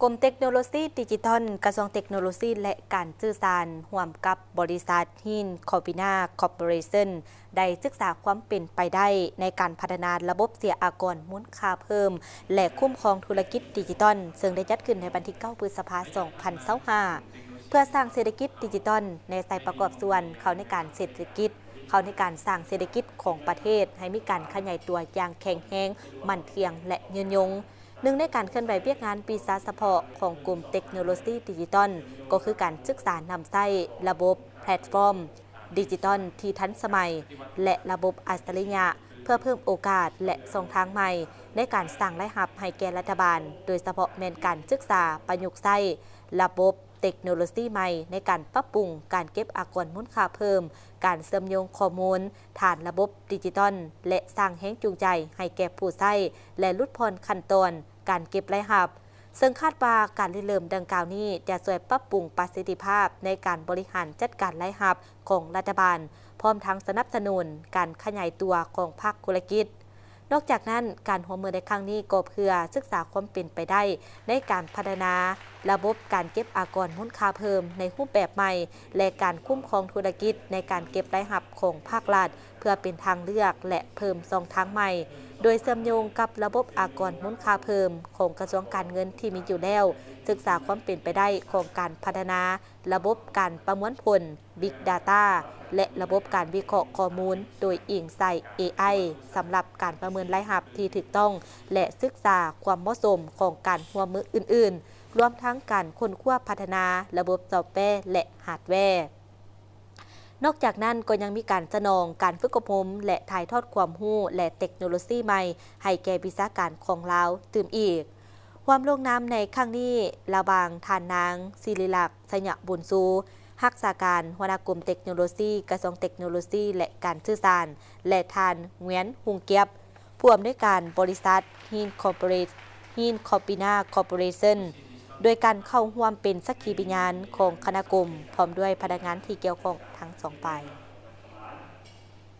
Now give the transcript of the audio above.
ກົມເຕັກໂນໂລຊີດິຈິຕອນ ກະຊວງເຕັກໂນໂລຊີ ແລະ ການສື່ສານ ຮ່ວມກັບບໍລິສັດ Hincopina Corporation ໄດ້ສຶກສາຄວາມເປັນໄປໄດ້ໃນການພັດທະນາລະບົບເສຍອາກອນມູນຄ່າເພີ່ມ ແລະ ຄຸ້ມຄອງທຸລະກິດດິຈິຕອນ ເຊິ່ງໄດ້ຈັດຂຶ້ນໃນວັນທີເກົ້າ ພຶດສະພາ ສອງພັນຊາວຫ້າ ເພື່ອສ້າງເສດຖະກິດດິຈິຕອນ ແນໃສ່ປະກອບສ່ວນເຂົ້າໃນການເສດຖະກິດ ເຂົ້າໃນການສ້າງເສດຖະກິດຂອງປະເທດ ໃຫ້ມີການຂະຫຍາຍຕົວຢ່າງແຂງແຮງ, ໝັ້ນທ່ຽງ ແລະ ຍືນຍົງ. ໜຶ່ງໃນການເຄື່ອນໄຫວວຽກງານປີສາສະເພາະຂອງກົມເຕັກໂນໂລຊີດິຈິຕອນ ກໍຄືການສຶກສານຳໃຊ້ລະບົບແພລດຟອມດິຈິຕອນທີ່ທັນສະໄໝ ແລະ ລະບົບອັດສະລິຍະ ເພື່ອເພີ່ມໂອກາດ ແລະ ຊ່ອງທາງໃໝ່ໃນການສ້າງລາຍຮັບໃຫ້ແກ່ລັດຖະບານ, ໂດຍສະເພາະແມ່ນການສຶກສາປະຍຸກໃຊ້ລະບົບ ເຕັກໂນໂລຊີໃໝ່ໃນການປັບປຸງການເກັບອາກອນມູນຄ່າເພີ່ມ, ການເຊື່ອມໂຍງຂໍ້ມູນຖານລະບົບດິຈິຕອນ ແລະ ສ້າງແຮງຈູງໃຈໃຫ້ແກ່ຜູ້ໃຊ້ ແລະ ຫຼຸດຜ່ອນຂັ້ນຕອນການເກັບລາຍຮັບ, ເຊິ່ງຄາດວ່າການລິເລີ່ມດັ່ງກ່າວນີ້ຈະຊ່ວຍປັບປຸງປະສິດທິພາບໃນການບໍລິຫານຈັດການລາຍຮັບຂອງລັດຖະບານ, ພ້ອມທັງສະໜັບສະໜູນການຂະຫຍາຍຕົວຂອງພາກທຸລະກິດ. ນອກຈາກນັ້ນ, ການຮ່ວມມືໃນຄັ້ງນີ້ກໍເພື່ອສຶກສາຄວາມເປັນໄປໄດ້ໃນການພັດທະນາລະບົບການເກັບອາກອນມູນຄ່າເພີ່ມໃນຮູບແບບໃໝ່ ແລະ ການຄຸ້ມຄອງທຸລະກິດໃນການເກັບລາຍຮັບຂອງພາກລັດ ເພື່ອເປັນທາງເລືອກ ແລະ ເພີ່ມຊ່ອງທາງໃໝ່, ໂດຍເຊື່ອມໂຍງກັບລະບົບອາກອນມູນຄ່າເພີ່ມຂອງກະຊວງການເງິນທີ່ມີຢູ່ແລ້ວ, ສຶກສາຄວາມເປັນໄປໄດ້ຂອງການພັດທະນາລະບົບການປະມວນຜົນ Big Data ແລະ ລະບົບການວິເຄາະຂໍ້ມູນໂດຍອີງໃສ່ ເອໄອ ສຳລັບການປະເມີນລາຍຮັບທີ່ຖືກຕ້ອງ ແລະ ສຶກສາຄວາມເໝາະສົມຂອງການຮ່ວມມືອື່ນໆ, ລວມທັງການຄົ້ນຄວ້າພັດທະນາລະບົບຊອບແວ ແລະ ຮາດແວ. ນອກຈາກນັ້ນກໍຍັງມີການສະໜອງການຝຶກອົບຮົມ ແລະ ຖ່າຍທອດຄວາມຮູ້ ແລະ ເຕັກໂນໂລຊີໃໝ່ໃຫ້ແກ່ວິຊາການຂອງລາວຕື່ມອີກ. ຮ່ວມລົງນາມໃນຄັ້ງນີ້ລະຫວ່າງທ່ານນາງ ສິລິລັກ ໄຊຍະບຸນຊູ ຮັກສາການຫົວໜ້າກົມເຕັກໂນໂລຊີ ກະຊວງເຕັກໂນໂລຊີ ແລະ ການສື່ສານ ແລະ ທ່ານ ງວຽນ ຮຸງກຽບ ຜູ້ອຳນວຍການບໍລິສັດ Hincopina Corporation ໂດຍການເຂົ້າຮ່ວມເປັນສັກຂີພະຍານຂອງຄະນະກົມ ພ້ອມດ້ວຍພະນັກງານທີ່ກ່ຽວຂ້ອງທັງສອງຝ່າຍ.